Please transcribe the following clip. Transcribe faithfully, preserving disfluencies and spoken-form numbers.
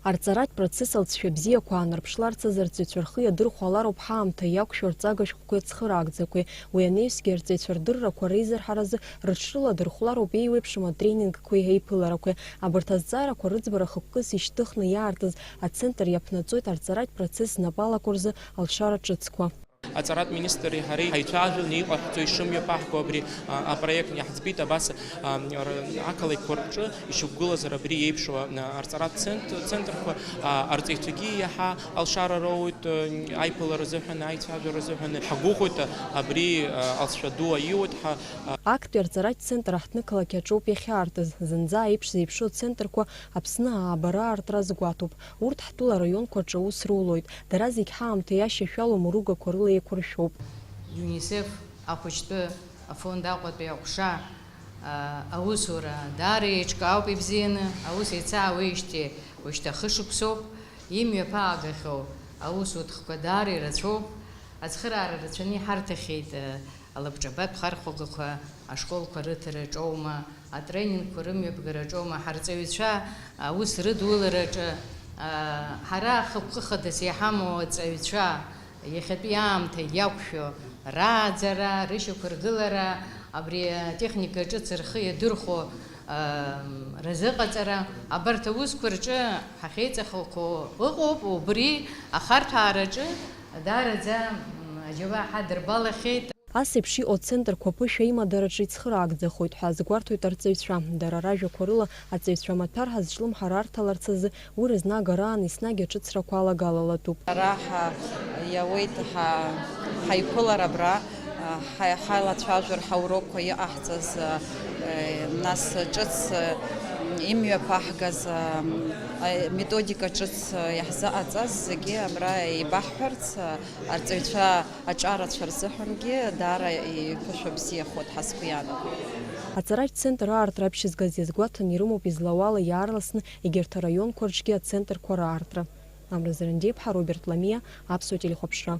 Арҵаратә процесс алҵшәа бзиақәа аанарԥшларц азы арҵаҩцәа рхы иадырхәалароуп ҳаамҭа иақәшәо арҵага шәҟәқәеи ацхыраагӡақәеи. Уи анаҩсгьы арҵаҩцәа рдыррақәа реизырҳаразы рыҽрыладырхәлароуп еиуеиԥшым атренингқәеи аиԥыларақәеи. Абарҭ азҵаарақәа рыӡбара хықәкыс ишьҭыхны иаартыз ацентр иаԥнаҵоит арҵаратә процесс знапы алаку рзы алшара ҿыцқәа. Аҵаратә министри ҳареи ҳаицәажәаны иҟаҳҵо ишымҩаԥаҳго абри, а, апроект иаҳӡбеит абас, а, р-, ақалақьқәа рҿы ишьақәгылазар абри еиԥшу, а, арҵаратә цент-, центрқәа, а, арҵаҩцәагьы иаҳа алшара роуеит, а, аиԥылара азыҳәан, аицәажәара азыҳәан. Ҳгәыӷуеит, а, абри, а, алҵшәа ду аиуеит ҳа, а. Актәи арҵаратә центр аҳҭнықалақь аҿоуп иахьаартыз. Зынӡа аиԥш зеиԥшу ацентрқәа Аԥсны аабара аартра азгәаҭоуп. Урҭ ҳтәыла араионқәа рҿы аус рулоит. Дара зегь ҳаамҭа иашьашәалоу мругақәа рыла еиқәыршәоуп. ЮНИСЕФ ахәыҷтәы афонд Аҟәатәи аҟәша, а, аусура даара еиҿкаауп ибзианы. Аус еицаауеижьҭеи уажәшьҭа хышықәсоуп. Имҩаԥаагахьоу аусуҭҟқәа даара ирацәоуп. Ацхыраара рацәаны иҳарҭахьеит, а, алабҿабатә хархәагақәа ашколқәа рыҭараҿоума, атренингқәа рымҩаԥгараҿоума, ҳарҵаҩцәа аус рыдулараҿы, а, ҳара хықәкы хадас иҳамоу аҵаҩцәа иахьатәи аамҭа иақәшәо рааӡара, рышьақәыргылара, абри атехника ҿыц рхы иадырхәо, а, разыҟаҵара, абарҭ аусқәа рҿы ҳахьеиҵахақәо ыҟоуп, убри ахарҭәаараҿы даараӡа, м, аџьабаа ҳадырбалахьеит. Ас еиԥш иҟоу ацентрқәа ԥышәа имадараҿы ицхыраагӡахоит ҳәа азгәарҭоит арҵаҩцәа. Дара ражәақәа рыла, аҵаҩцәа амаҭәар ҳазҿлымҳара арҭаларц азы уи рызнагара аан еснагь аҿыцрақәа алагалалатәуп. Ара ҳа иауеит ҳа, ҳаиԥылар абра, ҳа, ҳалацәажәар, ҳаурокқәа иҟаҳҵаз, нас ҿыц имҩаԥаҳгаз, методика ҿыц иаҳзыҟаҵаз зегьы абра еибаҳҳәарц, арҵаҩцәа аҿарацәа рзыҳәангьы даара иԥышәа бзиахоит ҳәа сгәы иаанагоит. Аҵаратә центр аартра аԥшьызгаз иазгәаҭаны ирымоуп излауала иаарласны егьырҭ араионқәа рҿгьы ацентрқәа раартра. Амра Зарандиаԥҳа, Роберт Ламиа, Аԥсуа телехәаԥшра.